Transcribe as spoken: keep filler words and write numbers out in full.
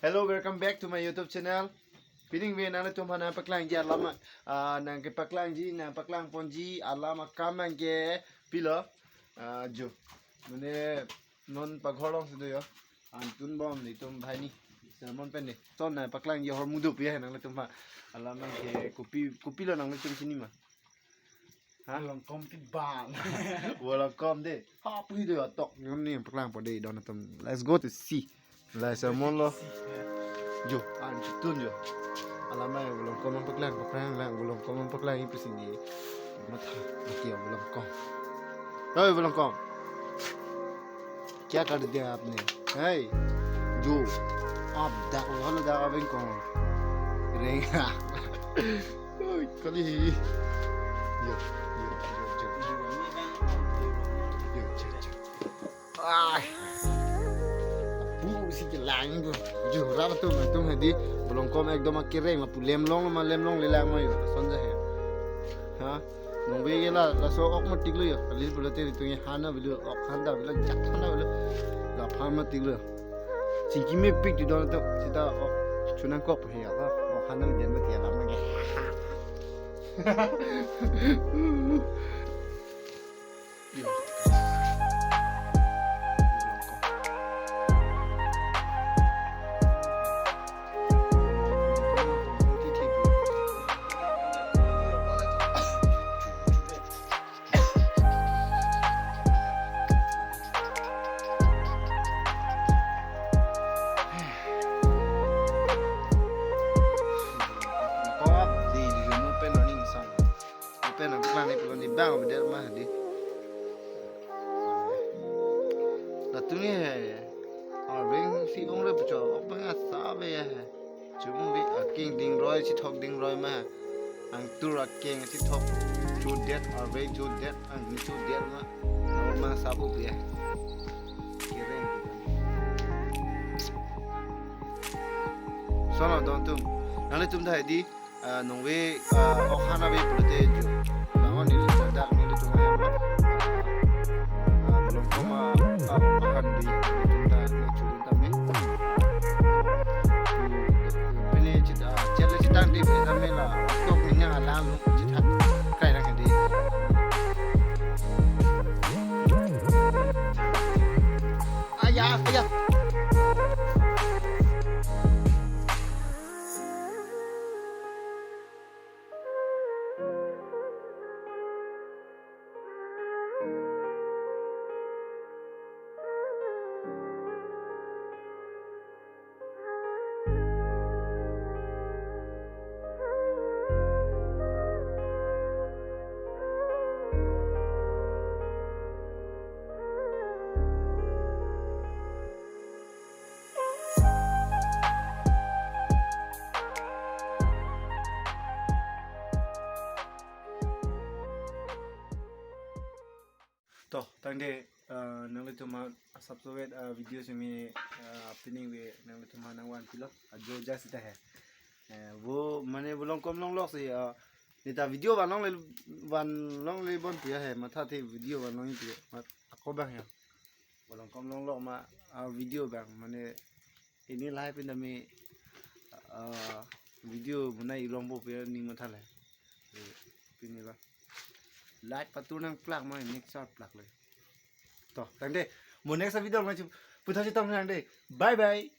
Hello, welcome back to my YouTube channel. Pining ve nanglitum aphan nangpaklangji alam, ah, nangkepaklangji, nangpaklangponji alam akam nangkepilo. Ah, jo. Mane non paghor alongsi do jo. Antunbom nelitum banghini. Sermon pen ne. Ton nangpaklangji ahormu dopo ya nanglitum aphan. Alam nangke kopi, kopilo nanglitum chini ma? Ha? Volongkom ke bang. Volongkom de. Ha, pui de atok. Nyon ni paklangpo de don atum. Let's go to see. Lai sermon lo. Jo, an chitun jo. Alam nangvolongkom nangpaklang, paklang lang, volongkom nangpaklang ipi sini. Matha, mati ya volongkom. Hei, volongkom. क्या कर दिया आपने? Hey, jo. Aap dak lo, dak abeng kong. Reng. Oi, kali hi. Jo, jo, jo, jo. Jo, jo, jo. Ai. Apu si kelang tu. Jo, rat atum, atum hedi. Volongkom ekdom akereng lapu lemlong ma, lemlonglelang ma jo. Son ja he. Ha? Nong ve ke la, laso ok matik lo jo. Kali pulote nelitum ke han avelo, ok han ta avelo, jak han ta avelo. Laphan matik lo. Chingki mepik ti don atum, seta ok chunangkok he ya la. Ok han ta den mati ya la ma ke. Kop di di mo pen learning sang. Mo pen nangklang ni pulo ni bang beder ma di. Latum ni he. Arveng si ong re pucho, ok bang asa be ya he. Chum bi akeng dingroi, chithok dingroi ma. Angtur akeng chithok. Chudet, arveng chudet, angni chudet ma. Ang ma sabu bi ya. Kereng. Sono don atum. Nanglitum ta hedi, ah, nong ve, ah, ok han ave pulote jo. Nangon nelitum dak nelitum ahem lo. Ah, volongkom, ah, ok han di nelitum ta nangchurun tame. Pine chit, ah, chele chitang di pine tame la. Tok ni nyang alang lo chithat. Kai na kendi. Aya, aya. To, tangte, eh, nanglitum aphan asapso vet, eh, video simi, eh, pining ve nanglitum aphan nangvanpilo. Ajo ja sita he. Eh, vo mane volongkom longlok si, eh, neta video vanlongle, vanlongle bon puya he. Matha the video vanlong puya. Mat ako bang ya. Volongkom longlok ma, ah, video bang mane ini live in dami, ah, video mane ilong bo puya ning matha le. Eh, pini la. Light patu nangplak ma next shot plak le. To, tangte, mo next video ma chu, puthot chetong tangte. Bye bye.